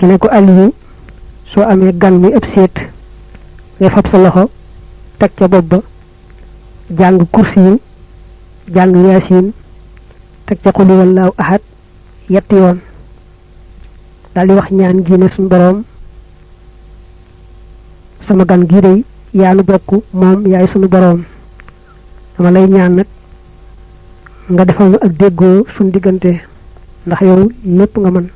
tekki ne ko Aliyu soo amee gan muy ëpp seet nga fab sa loxo teg ca bopp ba jàng kursi yi jàng yaasin teg ca qul huwallaahu ahad yetti yoon daal di wax ñaan gi ne suñu boroom sama gan gii day yaanu bokk moom yaay suñu boroom dama lay ñaan nag nga defal nu ak déggoo suñu diggante ndax yow lépp nga mën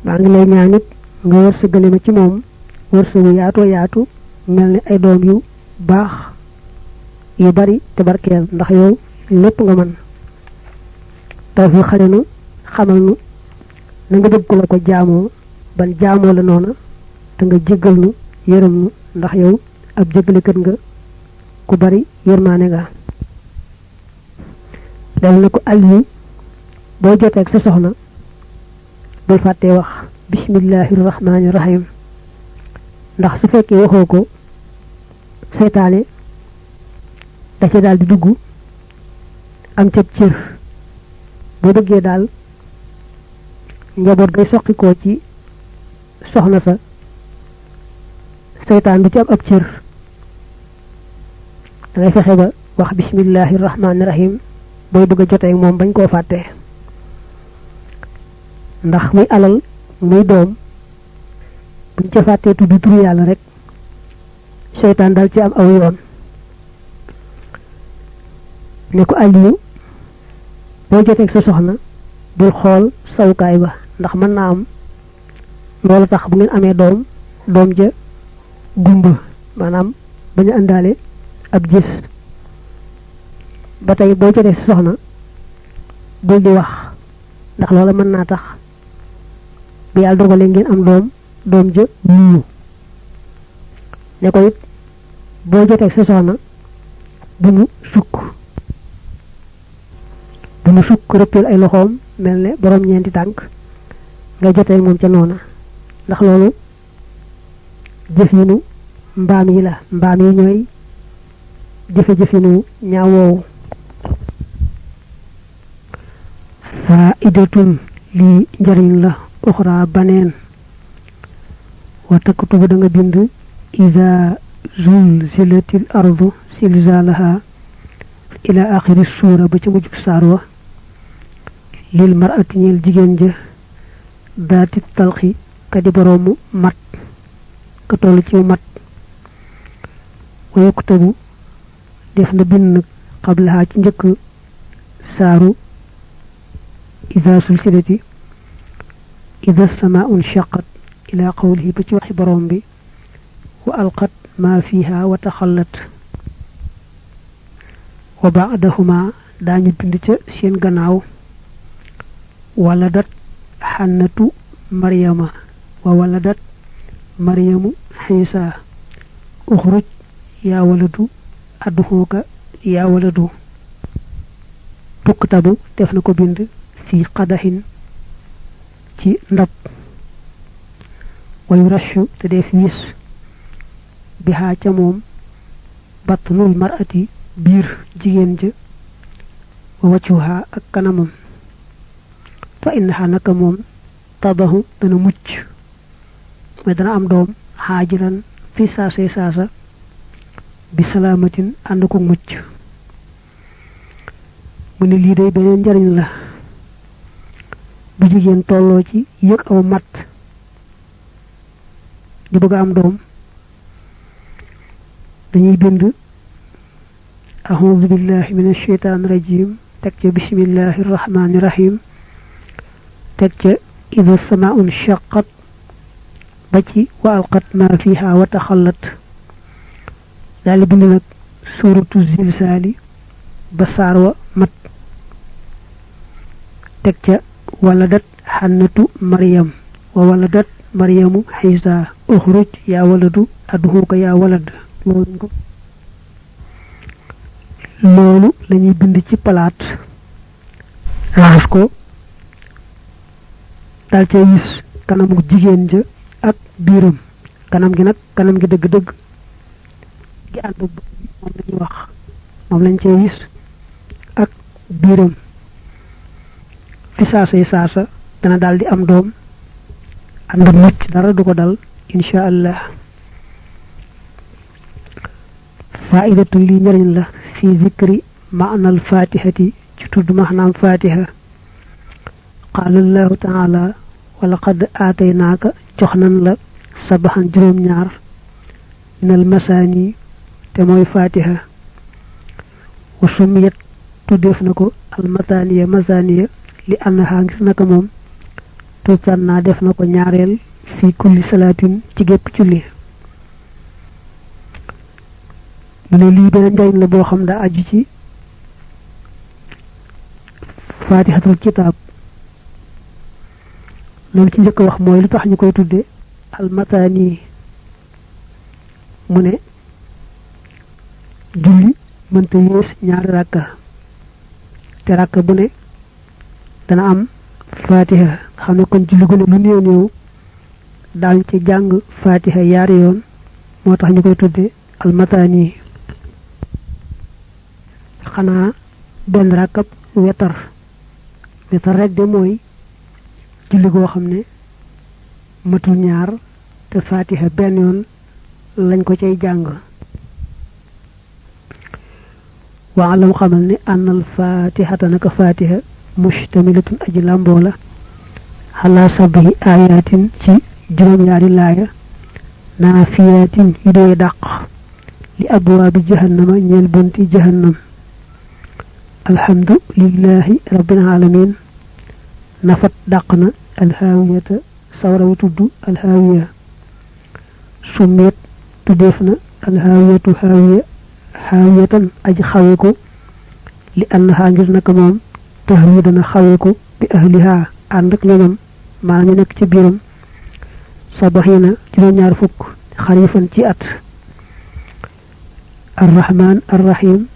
maa ngi lay ñaan it nga wërsëgale ma ci moom wërsëgu yaatoo yaatu mel ni ay doom yu baax yu bari te barkeel ndax yow lépp nga mën taw fi xale nu xamal nu na nga bëgg la ko jaamoo ban jaamoo la noona te nga jéggal nu yërëm nu ndax yow ab jéggalekat nga ku bari yërmaane nga del na ko Aliyu boo jotee ak sa soxna bul fàttee wax bismillahi rahmaani rahim ndax su fekkee waxoo ko seytaane da ci daal di dugg am ca cër boo bëggee daal njaboot gay soqikoo ci soxna sa seytaan du ci am ab cër da ngay fexe ba wax bismillahi rahmaani rahim booy bëgg a jotee ak moom bañ koo fàtte ndax muy alal muy doom buñ ca fàttee tudd turu yàlla rek seytaan dal ci am aw yoon ne ko Aliyu boo jotee ak sa soxna bul xool sawukaay ba ndax mën naa am loolu tax bu ngeen amee doom ja gumba maanaam bañ a àndaale ab gis ba tey boo jotee sa soxna bul di wax ndax loola mën naa tax bu yàlla dogalee ngeen am doom ja nuyu ne ko it boo jotee sa soxna bu mu sukk rëppil ay loxoom mel ne borom ñeenti tànk nga jotee moom ca noona ndax loolu jëfinu mbaam yi la mbaam yi ñooy jëfinu ñaaw woowu faidatun lii njariñ la uxra baneen wa taktubu da nga bind iza zulzilatil ardu zilzalaha ila axiri suura ba ca mujjug saar wa lil mar'ati ñeel jigéen ja daati talxi ka di boroomu mat ka toll ci mat wa yuktabu def na bind nag qablaha ci njëkk saaru iza sulsilati iza samaa'u nshaqat ila qawlihi ba ci waxi boroom bi wa alqat ma fiha wa taxallat wa ba'dahuma daañu bind ca seen gannaaw waladat xannatu maryama wa waladat maryamu xiisa uxruj yaa waladu adduxuuka yaa waladu tuktabu def na ko bind fi qadaxin ci ndab wayu rashu te def wis bihaa ca moom batnul mar'ati biir jigéen ja wa waccuha ak kanamam fa innaha naka moom tabahu dana mucc mooy dana am doom xaajiran fi saasa bi salaamatin ànd ko mucc mu ne lii day beneen njariñ la bu jigéen tolloo ci yëg aw mat di bëgg am doom dañuy bind a'uuzu billahi minash shaytaani rajiim teg ca bismillahi rahmaani rahim teg ca iza samaa'u nshaqqat ba ci wa alqat ma fiha wa taxallat daal di bind nag suuratu zilzaali ba saar wa mat teg ca waladat xannatu maryam wa waladat maryamu xiisa uxruj yaa waladu adduxuuka yaa walad loolu lañuy bind ci palaat raxas ko dal ca wis kanamu jigéen ja ak biiram kanam gi nag kanam gi dëgg-dëgg gi ànd moom lañuy wax moom lañ cee wis ak biiram fi saasa dana daldi am doom and mucc dara du ko dal insha Allah. faidatu li njariñ la fi zikri ma'na al-fatihati ci tudd maanaam fatiha. qala Allah ta'ala wa laqad ataynaaka jox nan la sabahan juróom ñaar minal masani te mooy fatiha. wa sumiyat tuddeef na ko almataniya masaniya li annaha ngir naka moom tusanna def na ko ñaareel fi kulli salatin ci gépp julli. mu ne lii beneen njariñ la boo xam daa aju ci fatihatul kitab. loolu ci njëkk wax mooy lu tax ñu koy tudde almatani mu ne julli mënta yées ñaari rakka te rakka bu ne dana am fatiha xam ne kon julli gu ne lu néew néew daal ci jàng fatiha yaari yoon moo tax ñu koy tudde almatani. xanaa benn rakkab wetar rek de mooy julli goo xam ne matul ñaar te fatiha benn yoon lañ ko cay jàng. waalam xamal ne annal fatihata naka fatiha mushtamilatun aji lamboo la ala sabi ayatin ci juróom-ñaari laaya naafiyatin yu dee dàq li abwaabi jahannama ñeel bunti jahannam. alhamdu lillahi rabbil alamin nafat dàq na alhaawiyata sawarawu tudd alhaawiya. summeet tuddeef na alhaawiyatu haawiya haawiyatan aji xawe ko li annaha ngir naka moom tahwi dana xawe ko bi ahliha ànd ak ñoñam maanaam ñu nekk ci biiram sabaxina juróom-ñaar fukk xarifan ci at. arrahman arrahim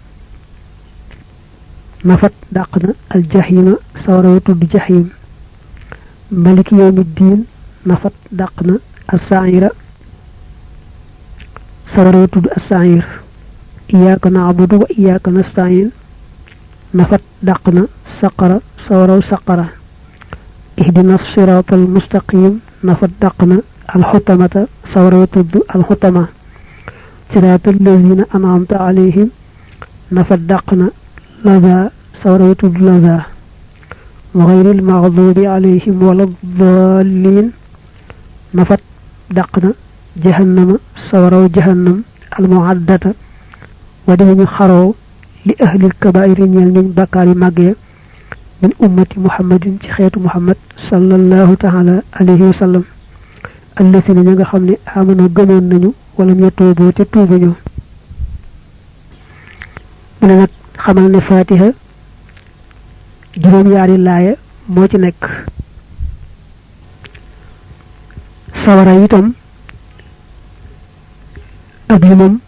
nafat dàq na aljahima sawarawu tudd jahim. maliki yawmiddin nafat dàq na as-sa'ira sawarawu tudd as-sa'ir. iyyaka na'budu wa iyyaka nasta'in nafat dàq na saqara sawaraw saqara. ihdina siratal mustaqim nafat dàq na alxutamata sawaraw tudd alxutama. siratal lazina an'amta alayhim nafat dàq na laza sawaraw tudd laza. ghayril maghdubi alayhim wala dallin nafat dàq na jahannama sawaraw jahannam almu'addata wadi ñu xaroo li ahlil kabaa'ir ñeel ñu bakkaar yu màgg ya min ummati muhammadin ci xeetu muhammad sallallahu ta'ala alayhi wa sallam allasina ña nga xam ne amano gëmoon nañu wala ñu tuuboo te tuubuñu. mu ne nag xamal ne fatiha juróom-ñaari laaya moo ci nekk. sawara itam ab limam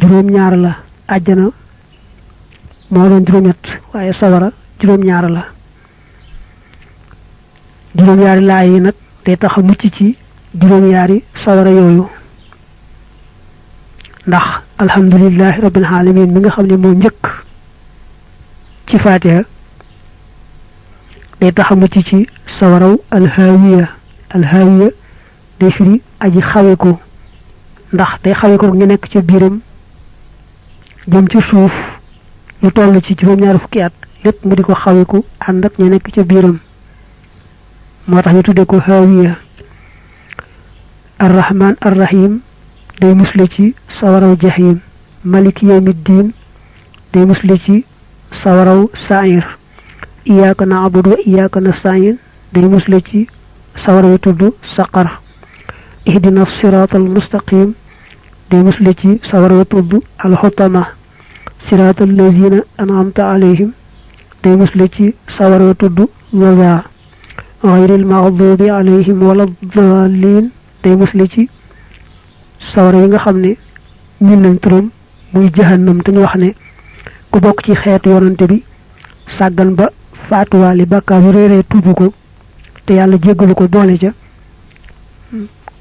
juróom-ñaar la. àjjana moo doon juróom-ñett waaye sawara juróom-ñaar la. juróom-ñaari laay yi nag day tax a mucc ci juróom-ñaari sawara yooyu ndax alhamdulillahi rabbil alamin mi nga xam ne moo njëkk ci fatiha day tax a mucc ci sawaraw alhaawiya. alhaawiya day firi aji xawe ko ndax day xawe ko ñu nekk ci biiram jëm ci suuf lu toll ci juróom-ñaari fukki at lépp mu di ko xaweku ànd ak ñu nekk ci biiram moo tax ñu tuddee ko haawiya. arrahman arrahim day musle ci sawaraw jahim. maliki yawmiddin day musle ci sawaraw sa'ir. iyyaka na'budu wa iyyaka nasta'in day musle ci sawaraw tudd saqar. ihdina siratal mustaqim day musle ci sawaraw tudd alxutama. siratal lazina an'amta alayhim day musle ci sawaraw tudd laza. ghayril maghdubi alayhim wala dallin day musle ci sawara yi nga xam ne ñun nañ turam muy jahannam te ñu wax ne ku bokk ci xeetu yonante bi sàggan ba faatuwaale bàkkaar yu réeree tuubu ko te yàlla jéggalu ko boole ca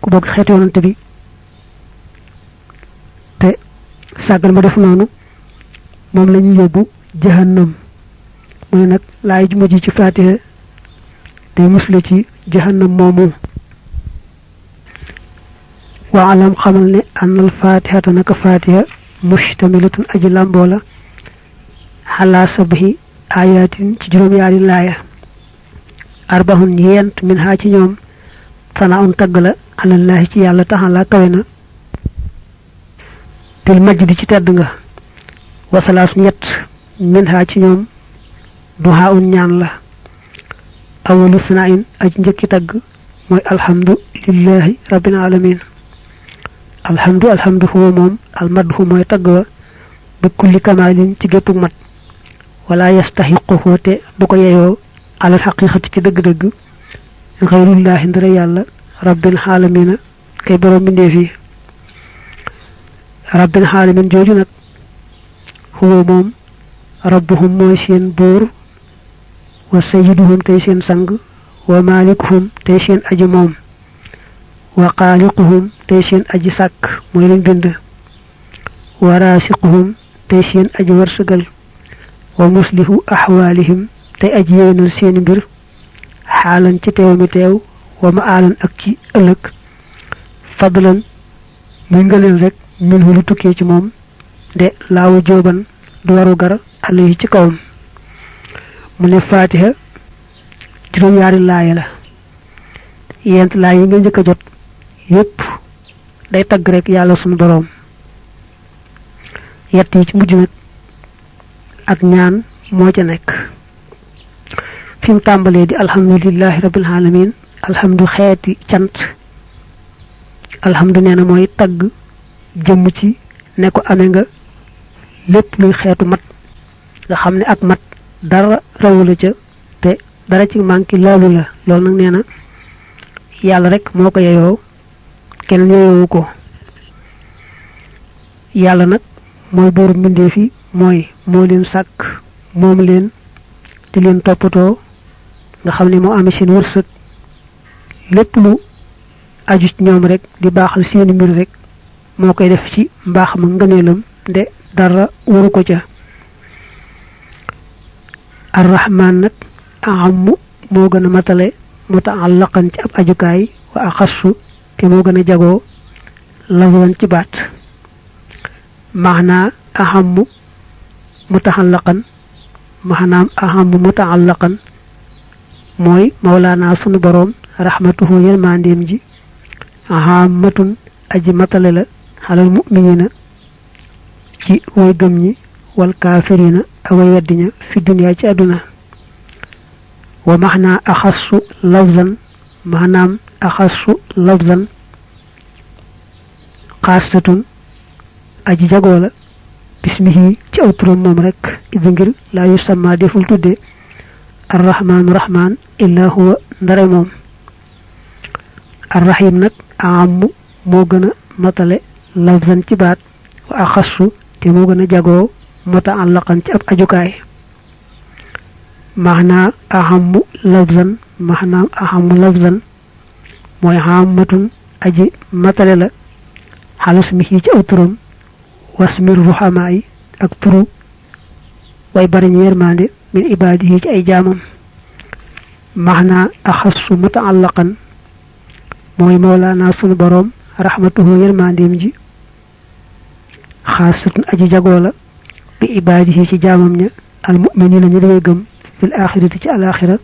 ku bokk ci xeetu yonante bi te sàggan ba def noonu moom la ñuy yóbbu jahannam. mu ne nag laay ju mujj ci fatiha day musle ci jahannam moomu wa alam xamal ne annal fatihata naka fatiha mushtamilatun aji lambola ala sabhi ayatin ci juróom yaari laaya arbahun yent min ha ci ñoom sana'un tagg la alallahi ci yàlla taxala kawe na bil majdi ci tedd nga wa salaas ñett min ha ci ñoom duhaun ñaan la awalu sana'in aj njëkki tagg mooy alhamdu lillahi rabbil alamin alhamdu huwa moom almadhu mooy tagg wa bi kulli kamalin ci gépp mat wala yastahiquhu te du ko yeyoo alal xaqiqati ci dëgg-dëgg xayrullahi ndara yàlla rabbil alamina kay borom mbindeef yi rabbil alamin jooju nag huwa moom rabbuhum mooy seen buur wa sayyiduhum tey seen sang wa malikuhum tey seen aji moom wa xaaliquhum tey seen aji sàkk mooy leen bind wa raasiquhum tey seen aji wërsëgal wa muslihu ahwaalihim tey aji yéenal seeni mbir xaalan ci teew mi teew wa ma aalan ak ci ëllëg fadlan muy ngëleen rek min hu lu tukkee ci moom de laawu jóoban du waru gar alayhi ci kawam mu ne fatiha juróom-yaari laaya la yent laay yi nga njëkk a jot yépp day tagg rek yàlla sunu boroom yett yi ci mujj nag ak ñaan moo ca nekk fi mu tàmbalee di alhamdulillahi rabbil alamin alhamdu xeeti cant alhamdu nee na mooy tagg jëmm ci ne ko amee nga lépp luy xeetu mat nga xam ne ak mat dara rawu la ca te dara ci manki loolu la loolu nag nee na yàlla rek moo ko yeyoo kenn yeyoowu ko yàlla nag mooy booru mbindeef yi moo leen sàkk moom leen di leen toppatoo nga xam ne moo amee seen wërsëg lépp lu aju ci ñoom rek di baaxal seeni mbir rek moo koy def ci mbaax ma ngëneelam nde dara waru ko ca arrahman nag ahammu moo gën a matale mutaallaqan ci ab ajukaay wa axassu te moo gën a jagoo lafzan ci baat maanaa ahammu mutaallaqan maanaam ahammu mutaallaqan mooy mawlaana sunu boroom rahmatuhu yërmandeem ji ahammatun aji matale la xalal mu'minina ci way gëm ñi wal kaafirina ak way weddiña fi dunya ci àdduna wa maanaa axassu lafzan maanaam axassu lafzan xaasatun aji jagoo la bismihi ci aw turam moom rek idi ngir laa yusamma deful tudde arrahmaanu rahmaan illa huwa ndare moom arrahim nag aammu moo gën a matale lafzan ci baat wa axassu te moo gën a jagoo mutaallaqan ci ab ajukaay maanaa ahammu lafzan maanaam ahammu lafzan mooy aammatun aji matale la xalasmihi ci aw turam wasmir ruhamaa yi ak turu way bari ñu yërmande min ibaadihi ci ay jaamam maanaa axassu mutaallaqan mooy mawlaana sunu boroom rahmatuhu yërmandeem ji xaasatun aji jagoo la bi ibaadihi ci jaamam ña al mu'minina ñu dangay gëm fil axirati ci alaxira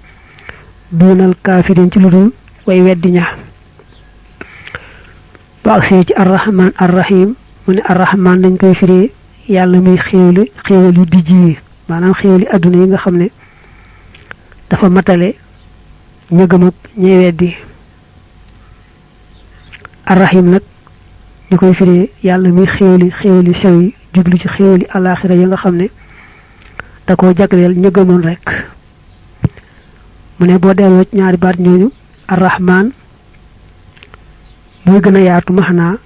duunal kaafirin ci lu dul way weddi ña ba agsee ci arrahman arrahim mu ne arrahman dañ koy firee yàlla muy xéewali yu dijj yi maanaam xéewali adduna yi nga xam ne dafa matale ña gëm ak ñay weddi arrahim nag ñu koy firee yàlla muy xéewali sew yi jublu ci xéewali alaxira yi nga xam ne da koo jagleel ña gëmoon rek mu ne boo delloo ci ñaari baat ñooñu arrahman mooy gën a yaatu maxnaa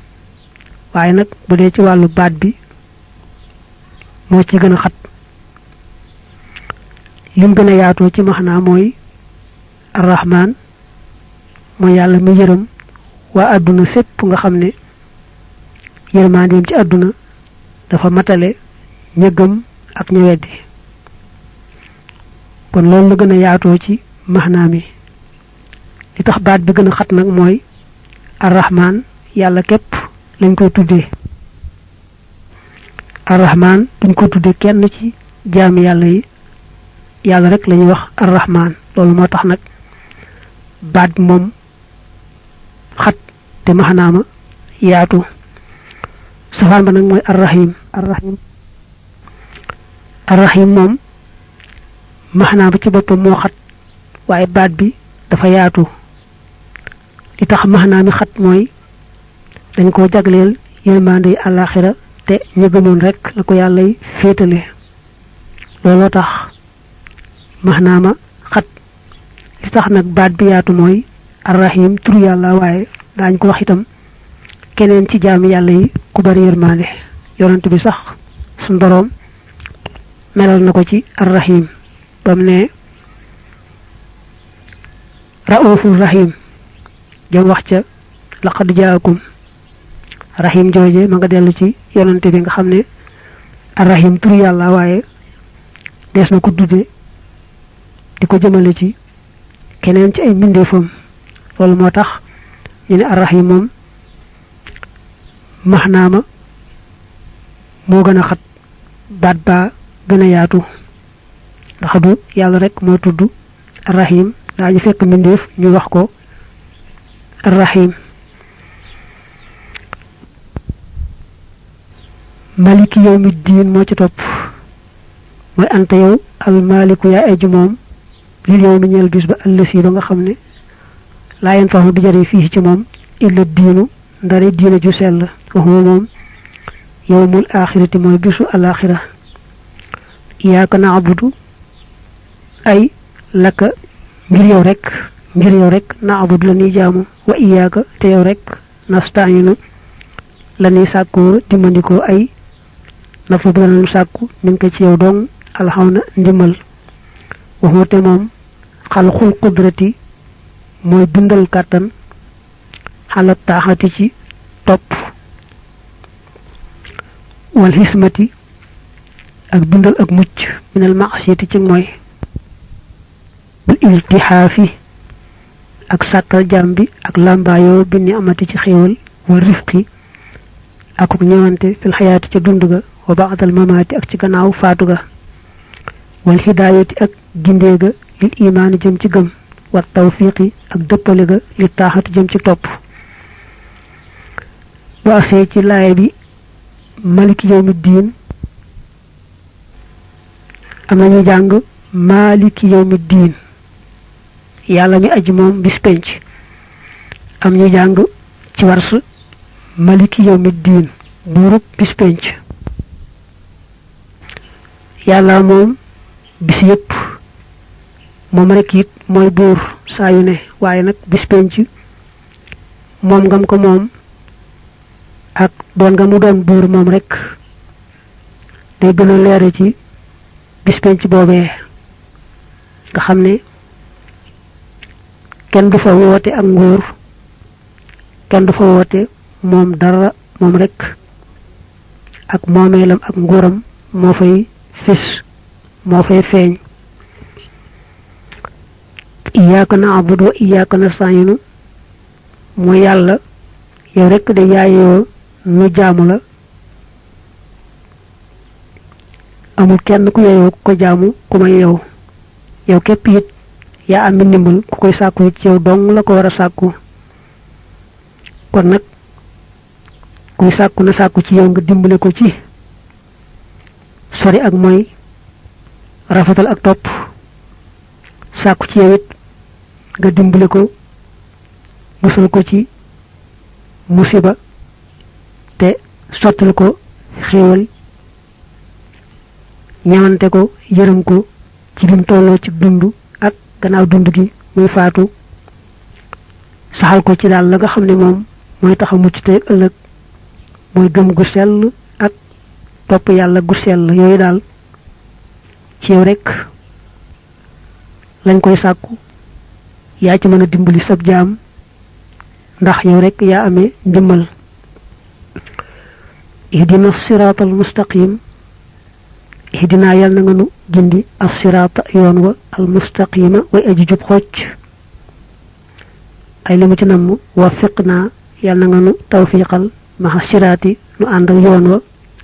waaye nag bu dee ci wàllu baat bi moo ci gën a xat lim gën a yaatoo ci maxnaa mooy arrahman mooy yàlla mi yërëm waa àdduna sépp nga xam ne yërmandeem ci àdduna dafa matale ña gëm ak ña weddi kon loolu la gën a yaatoo ci maxnaa mi li tax baat bi gëna xat nak moy ar-rahman yalla kep lañ koy tuddé ar-rahman duñ ko tuddé kenn ci jaami yalla yi yalla rek lañuy wax ar-rahman lolu motax nak baat mom xat te maanaama yaatu safaan ba nak moy ar-rahim ar-rahim mom maana ba ci bopam mo xat waye baat bi dafa yaatu li tax maana mi xat moy dañ ko jagleel yërmande alakhirah te ñu gëmon rek la ko yalla fétalé lolo tax maana ma xat li tax nak baat bi yaatu moy ar-rahim tur yalla waye dañ ko wax itam keneen ci jaami yalla yi ku bari yërmande yonent bi sax sun borom melal nako ci ar-rahim bamne raufur rahim jëm wax ca laqad jaakum rahim jooje ma nga delu ci yonante bi nga xamne ar-rahim tur yalla waye des na ko dudde diko jëmele ci keneen ci ay mbindefam lolu motax ñu ne ar-rahim mom mahnama mo gëna xat baat ba gëna yaatu ndax du yalla rek mo tuddu ar-rahim dañu fekk mbindef ñu wax ko ar-rahim maliki yawmiddin mo ci top moy anta yow al maliku ya aju mom li yow mi ñel bis ba allasi ba nga xamne la yeen fa du jari fi ci mom illa diinu ndare diina ju sel ko mom yawmul akhirati moy bisu al akhirah iyyaka na'budu ay laka ngir yow rek na'budu la ni jaamu wa iyyaka te yow rek nasta'inu la ni sakku dimandiko ay nafu bu lañu sakku ñu ko ci yow dong alhawna ndimal waxu te mom khalqul qudrati moy bindal katan halat taxati ci top wal hismati ak bindal ak mucc minal ma'siyati ci moy bil iltihafi ak sakal jambi ak lambayo bi ni amati ci xewal wa rifqi ak ñewante fil hayati ci dunduga wa ba'd al mamati ak ci gannaaw faatuga wal hidayati ak gindega lil iman jëm ci gëm wa tawfiqi ak deppale ga li taxati jëm ci top wa sey ci laay bi maliki yawmiddin amna ñu jang maliki yawmiddin yalla mi aji mom bis penc am ñu jang ci wars maliki yawmiddin buruk bis penc yalla mom bis yépp mom rek it moy bur sa yu ne waye nak bis penc mom ngam ko mom ak doon nga mu doon bur mom rek day gëna léré ci bis penc bobé nga xamné kenn du fa wote ak ngor kenn du fa wote mom dara mom rek ak momelam ak ngoram mo fay fess mo fay feñ iyyaka na'budu wa iyyaka nasta'in mo yalla yow rek de yaayo ñu jaamu la amul kenn ku yeyo ko jaamu ku may yow yow képp it yaa am ndimbal ku koy sàkku ci yow dong la ko war a sàkku kon nag kuy sàkku na sàkku ci yow nga dimbale ko ci sori ak mooy rafetal ak topp sàkku ci yow it nga dimbale ko musal ko ci musiba te sottal ko xéewal ñawante ko yërëm ko ci bim tolloo ci dundu ak gannaaw dundu gi muy faatu saxal ko ci daal la nga xam ne moom mooy tax a mucc tey ëllëg mooy gëm gu sell ak topp yàlla gu sell yooyu daal ci yow rek lañ koy sàkku yaa ci mën a dimbali sab jaam ndax yow rek yaa amee ndimmal ihdina siratal mustaqim ihdina yàlla na nga nu gindi as-sirata yoon wa al mustaqima way aji jub xocc ay limu ci namm wafiqna yàlla nga nu tawfiqal maxa siraati nu ànd ak yoon wa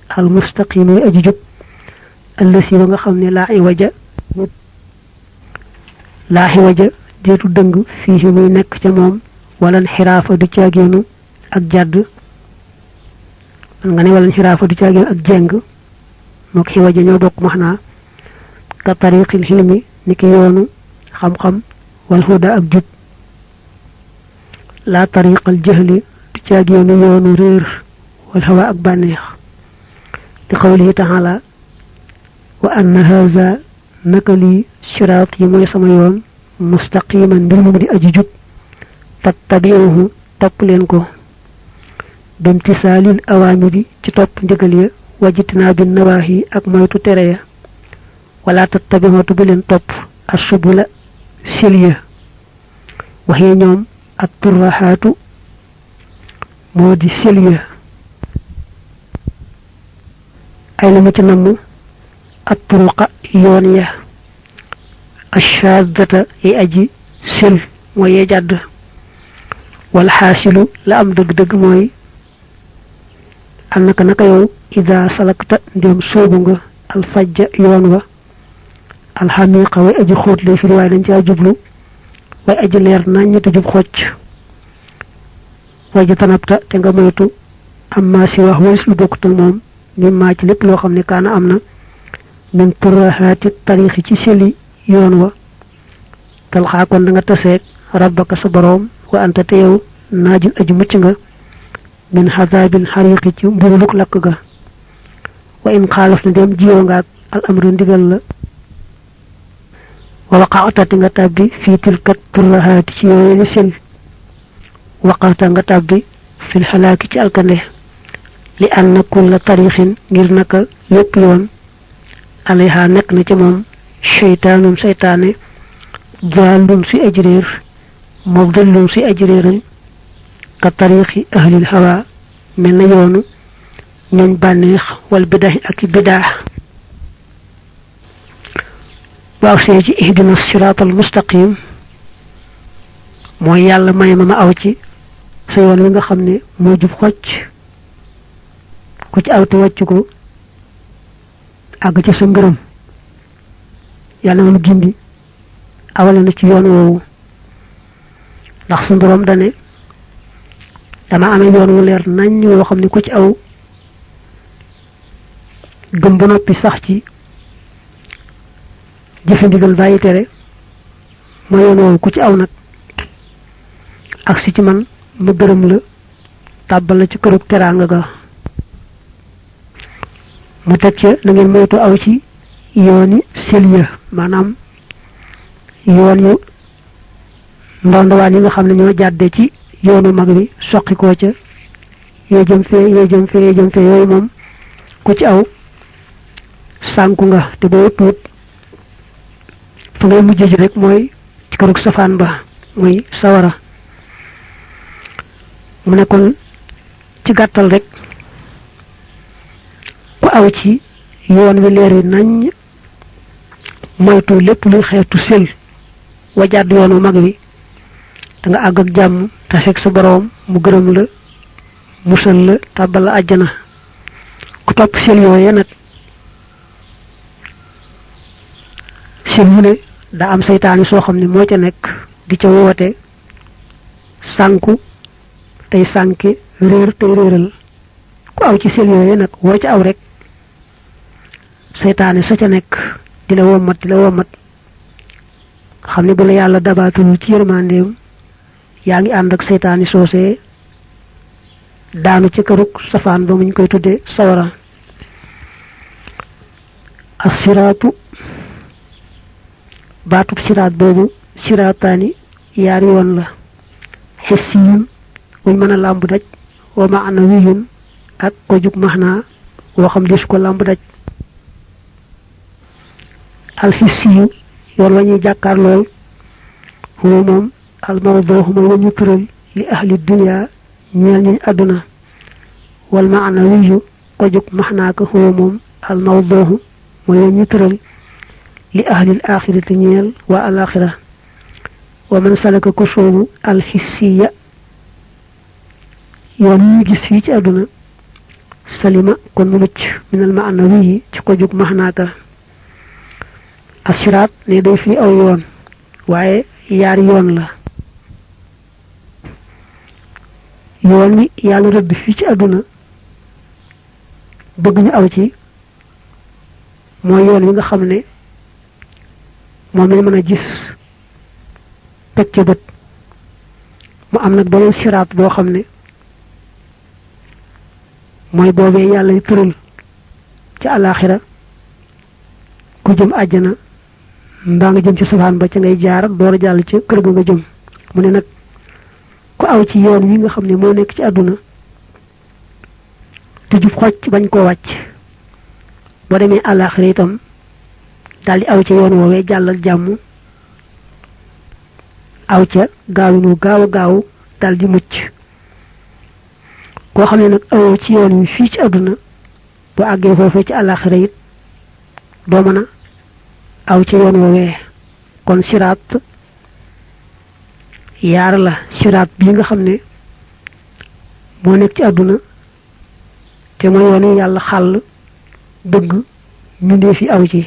al mustaqim yi aji jub allasi ba nga xam ne laa i waja deetu dëng fii muy nekk ca moom wala xiraafa du caageenu ak jàdd man nga ne wala xiraafa du caageenu ak jeng moo ko xiwaja ñoo bokk maxnaa ka tariqil xilmi ni ki yoonu xam-xam wal huda ak jub laa tariqal jahli du caageenu yoonu réer wal hawa ak bànneex li qawlihi taala wa anna haza naka lii siraat yi mooy sama yoon mustaqiman mbir mu di aji jub fattabi'uhu topp leen ko bimtisaalil awaamiri ci topp ndigal ya wajtinaabi nawaahi ak moytu tere ya wala tattabi'u bu leen topp asubula silya waxee ñoom ak turraxaatu moo di silya ay la mu ci namm ak turuqa yoon ya ashadata yi aji sil mooy yee jàdd wal xaasilu la am dëgg-dëgg mooy annaka naka yow ida salakta ndéem soobu nga alfajja yoon wa alxamiqa way aji xóot lay firi waaye dañ caa jublu way aji leer nañ te jub xocc way ji tanabta te nga moytu amma si wax walis lu bokkut ak moom mi maa ci lépp loo xam ne kaana am na min turahaati tarixi ci seli yoon wa talxaa kon da nga taseeg rabbaka sa boroom wa anta te yow naajin aji mucc nga min xazaabil xariqi ci mburuluk lakk ga wa in xaalaf na dem jiyoo nga ak al amru ndigal la wa waqaata te nga tàbbi fii tilkat turahaati ci yooyu sel waqaata nga tàbbi fil xalaaki ci alkande li anna kulla tarixin ngir naka lépp yoon alayha nekk na ca moom seytaanum seytaane daalum si aji réer mudillum si aji réeral ka tarixi ahlil hawa mel na yoonu ñooñ bànneex wal bidahi ak bidaa waaw see ci ihdina siraatal mustaqim mooy yàlla may ma aw ci sa yoon wi nga xam ne moo jub xocc ku ci aw te wàcc ko àgg ci sa ngërëm yàlla na mu gindi awale na ci yoon woowu ndax su borom dane dama amee yoon wu leer nañ woo xam ne ku ci aw gëm ba noppi sax ci jëfe ndigal bàyyi tere ma yoon woowu ku ci aw nag ak si ci man ma gërëm la tàbbal la ci kërug teraanga ga mu teg ca na ngeen moytu aw ci yooni seliya maanaam yoon yu ndondowaan yi nga xam ne ñoo jàdde ci yoonu mag bi soqi koo ca yee jëm fee yooyu moom ku ci aw sànku nga te boo tuut fa ngay mujjee ji rek mooy ci kërug safaan ba muy sawara mu ne kon ci gàttal rek ku aw ci yoon wi leer wi nañ moytu lépp luy xeetu sel wa jàdd yoonu mag wi da nga àgg ak jàmm taseeg sa boroom mu gërëm la musal la tàbbal la àjjana ku topp sel yooye nag sel mu ne daa am saytaani soo xam ne moo ca nekk di ca woote sànku tey sànki réer tey réeral ku aw ci sel yooye nag woo ca aw rek seytaane sa ca nekk di la wommat xam ne bu la yàlla dabaatul ci yërmandeem yaa ngi ànd ak seytaane soosee daanu ci kërug safaan ba muñ koy tudde sawara as-siraatu baatub siraat boobu siraataani yaari yoon la xissiyun wuñ mën a làmb daj wa maanawiyun ak ko jug maxnaa woo xam des ko làmb daj alxissiyu yoon wa ñuy jàkkaar lool huwa moom almawdoohu mooy wa ñu tëral li ahli dunya ñeel ñuñ àdduna wal maanawiyu ko jug maxnaaka huwa moom almawdoohu mooy wa ñu tëral li ahlil axirati ñeel waa alaxira wa man salaka ko soobu alxissiya yoon yi gis fii ci àdduna salima kon mu mucc minal maanawi ci ko jug maxnaaka asiraat ne day fi aw yoon waaye yaari yoon la yoon wi yàlla rëdd fii ci àdduna bëgg ñu aw ci mooy yoon wi nga xam ne moom lañ mën a gis teg ca bët mu am nag beneen siraat boo xam ne mooy boobee yàlla yu tëral ci àllaaxira ku jëm àjjana mbaa nga jëm ci safaan ba ca ngay jaar door a jàll ca kër ga nga jëm mu ne nag ku aw ci yoon wi nga xam ne moo nekk ci àdduna te jub xocc bañ koo wàcc boo demee àllaaxira itam daldi aw ca yoon woowee jàllal jàmm aw ca gaawinu gaaw a gaaw daldi mucc koo xam ne nag awoo ci yoon wi fii ci àdduna boo àggee foofee ci àllaaxira it doo mën a aw ci yoon woowee kon siraat yaar la siraat bii nga xam ne moo nekk ci àdduna te mooy yoon wi yàlla xàll bëgg mbindeef yi aw ci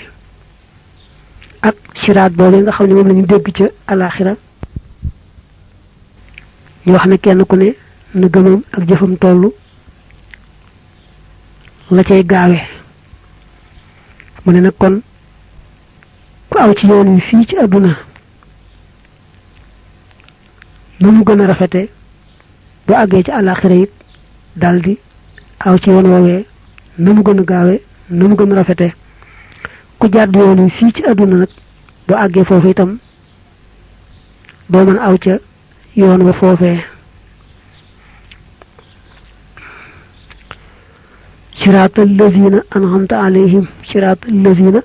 ak siraat boobee nga xam ne moom la ñu dégg ca àllaaxira ñu wax ne kenn ku ne na gëmam ak jëfam tollu la cay gaawe mu ne nag kon ku aw ci yoon wi fii ci àdduna nu mu gën a rafete bu àggee ci àllaaxira it daldi aw ci yoon woowee nu mu gën a gaawe nu mu gën a rafete ku jàdd yoon wi fii ci àdduna nag bu àggee foofu itam doo mën aw ca yoon wa foofee siraatal lazina an'amta alayhim siraatal lazina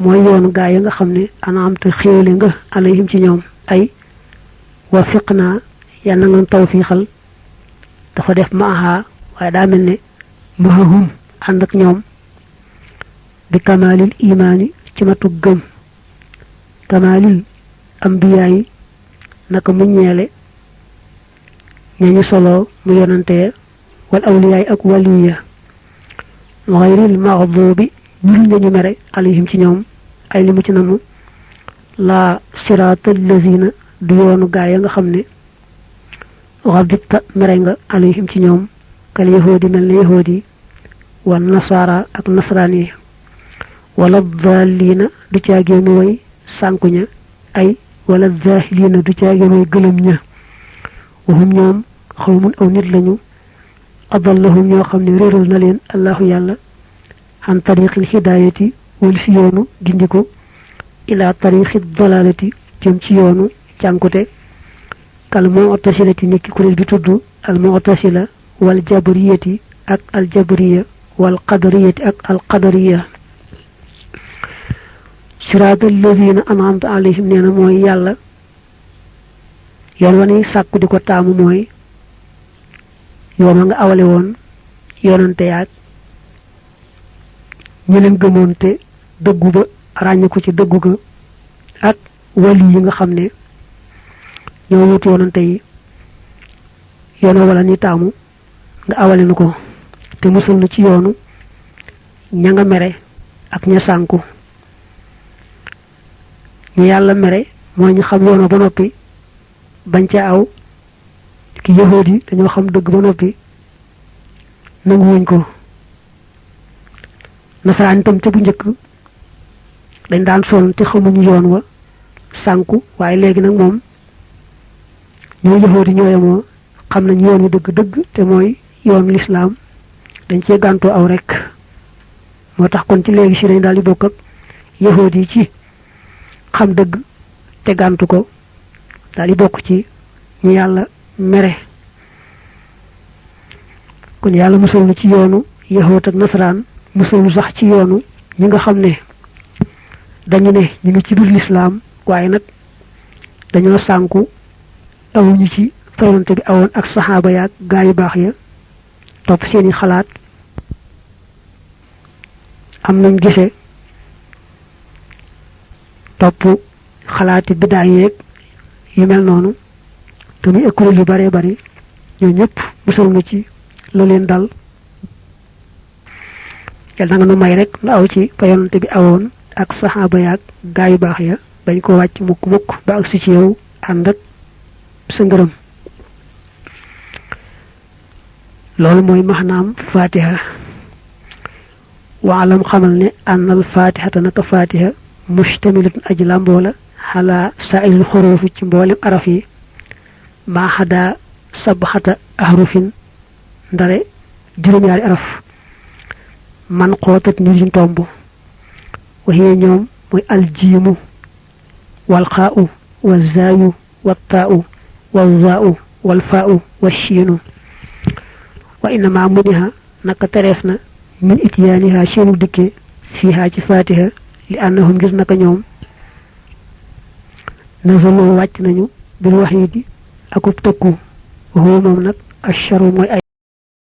mooy yoonu gaa yi nga xam ne an'amta xéewale nga alayhim ci ñoom ay wafiqnaa yal na nga tawfiixal dafa def maaha waaye daa mel ne mahahum ànd ak ñoom bi kamaalil imaani ci matu gëm kamaalil ambiyaa yi naka mu ñeele ñañu solo mu yonante wal awliyaay ak waliya gayril maxduubi ñul nañu mere alayhim ci ñoom ay li mu ci namu la siraatal lazina du yoonu gaa ya nga xam ne xadibta mere nga alayhim ci ñoom kal yahoodi mel ne yahoodi wa nasaara ak nasaraan yi wala daalliina du caagéenu way sànku ña ay wala zaahiliina du caagéenu way gëlëm ña waxum ñoom xawmun aw nit lañu adallahum ñoo xam ne réeral na leen allahu yàlla an tariqil hidaayati wal si yoonu gindiko ila tariqi dalalati jëm ci yoonu cànkute kal mu'tasilati niki kuréel bi tudd al mu'tasila wal jabriyati ak al jabriya wal qadariyati ak al qadariya siraatal lazina an'amta alayhim nee na mooy yàlla yoon wa ni sàkku di ko taamu mooy yoon wa nga awale woon yoonante yaag ñu leen gëmoon te dëggu ba ràññ ko ci dëggu ga ak wali yi nga xam ne ñoo wut yoonante yi yoon wala ni taamu nga awale nu ko te musal na ci yoonu ña nga mere ak ña sànku ñu yàlla mere mooy ñu xam yoon ba noppi bañ ca aw ki yahood yi dañoo xam dëgg ba noppi nanguwuñ ko nasaraan itam ca bu njëkk dañ daan sonn te xamuñu yoon wa sànku waaye léegi nag moom ñoo yahood yi ñoo yemoo xam nañ yoon wi dëgg-dëgg te mooy yoon lislaam dañ cee gàntoo aw rek moo tax kon ci léegi si dañ daal di bokk ak yahood yi ci xam dëgg te gàntu ko daal di bokk ci ñu yàlla mere kon yàlla musal na ci yoonu yahood ak nasaraan musal sax ci yoonu ñi nga xam ne dañu ne ñu ngi ci biir lislaam waaye nag dañoo sànku awuñu ci fayonte bi awoon ak saxaaba yaak gaa yu baax ya topp seeni xalaat am nañ gise topp xalaati biddaa yeeg yu mel noonu te muy kuréel yu bare bari ñoo ñëpp musal na ci la leen dal yàlla nga nu may rek nu aw ci fa yonante bi awoon ak saxaaba yaak gaa yu baax ya bañ ko wàcc mukk mukk ba ak si ci yow ànd ak sa ngërëm loolu mooy maxnaam fatiha waalam xamal ne ànnal fatihata naka fatiha mustamilatun aji làmboo la xalaa saa'iril xuruufi ci mboolem araf yi maa xadaa sabxata ahrufin ndare juróom-ñaari araf man xootat ni luñ tomb waxee ñoom mooy aljiimu walxaa'u wazaayu wattaa'u walzaa'u walfaa'u washiinu wa innama muniha naka tereef na min itiyaaniha seenu dikke fiiha ci fatiha li annahum ngir naka ñoom nazaloo wàcc nañu bil waxiidi akub tëkku waxoo moom nag asharu mooy ay